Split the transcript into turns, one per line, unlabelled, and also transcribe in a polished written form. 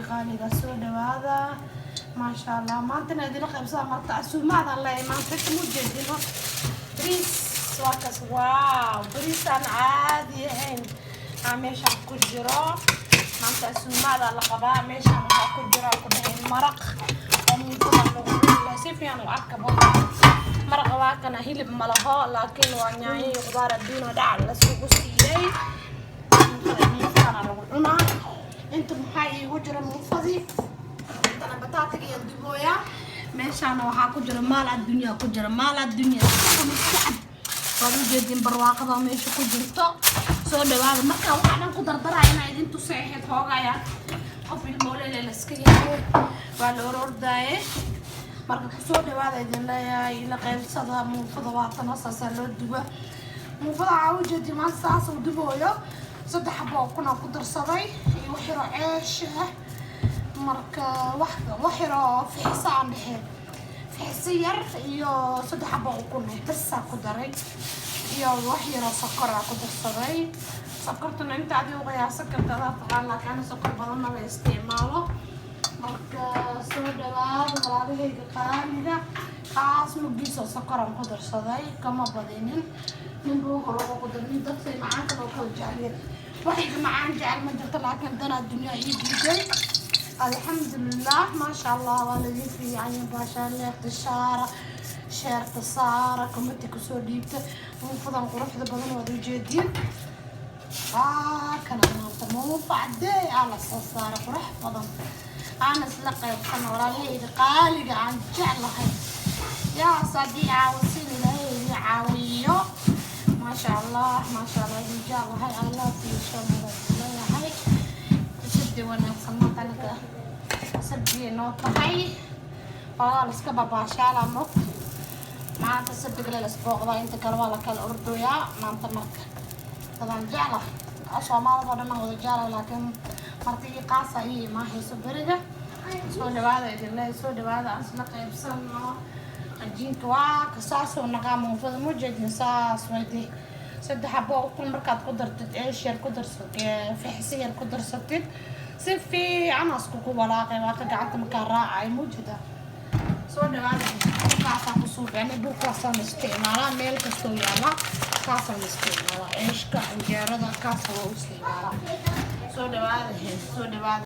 Qaaliga, soo dhawaada. Maasha Allah, maantana idila qaybsada marta casuumaadaan leeyahay maanta. Inta mu jeedino bariis waa kaas. Wow, bariis aan caadi ahayn aa meeshaan ku jiro. Maanta casuumaadaa la qabaa. Meeshaan waxaa ku jira, ku dhahay, maraq oo muufada lagu cuni lahaa. Si fiican u arkabo maraqa. Waa kana, hilib ma laho, laakiin waa yaanyo iyo qudaar adduuna dhac lasugu siiyey. Muufadana lagu cunaa. Inta maxaa iigu jira? Muufadii. Intana bataatiga iyo dubooya. Meeshaana waxaa ku jira maal addunya ku jira, maal addunya sacad. Waad ujeedin barwaaqada meesha ku jirto. Soo dhawaada. Marka waxaa dhan ku dardaraya inaa idin tusay ahayd. Hoogaya qof ilmoolele la iska yahay, waa la orordaaye. Marka kusoo dhawaada idin leeyahay, ila qaybsada muufada. Waatana, saasaa loo duba muufada. Waxaa ujeedi maanta saas uu dubooyo. Saddex xabo oo kuna ku darsaday iyo wax yaroo ceesh ah. Marka wax yaroo fixisa aan dhexe, fixisi yar iyo saddex xabo ukun ah basaa ku daray, iyo wax yaroo sokor aa ku darsaday. Sokortuna inta adiga u qiyaasan karta adaa taqaan, laakiin ana sokor badan maba isticmaalo. Marka soo dhawaada, walaalahayga qaaliga. Kaas mugiisa sokoraan ku darsaday, kama badinin. Ninba wuxuu rabo ku dar. Nin dadka macaanka loo kala jeceliya, wax iga macaan jecel ma jirto, laakiin danaa dunyaa ii diiday. Alxamdulilah, maasha Allah, waa laidin fiican. Baashaa leegta shaara, share-ta saara, comment-i kusoo dhiibta. Muufadan quruxda badan waad ujeediin. Waa kana maanta muufa cadee aa la soo saaray, qurux badan. Aan isla qaybsano, walaalahayga qaaliga aan jeclahay. Yaa haddii caawisin, Ilaahay idin caawiyo. Maasha Allah, maasha Allah, idin jeclahay. I love you so much leeyahay. Sabti wanaagsan. Maanta anaga sabtiyay noo tahay. Waa la iska babaashaala mog. Maanta sabtiga la isbooqdaa, inta kale waa la kala ordoyaa maanta. Marka dadaan jecla, Soomaalida oo dhan aan wada jeclahay, laakiin martigii qaasa iyo imaahayso beriga. Soo dhawaada idin leeyahay, soo dhawaada, aan isla qaybsano. Cajiinka waa ka saasoo naqaa muufada, ma jeedin? Saas wayde. Saddex xabo ukun markaad ku dartid, ceesh yar ku darsatid, fixsi yar ku darsatid, si fiican askugu walaaqay. Waa ka gacanta markaa raacay, mujeda. Soo dhawaada. Burkaasaan ku suubianay, burkaasaan isticmaalaa. Meel kastoo yaala kaasaan isticmaalaa. Ceeshka, canjeerada, kaasa waa u isticmaalaa. Soo dhawaada, soo dhawaada.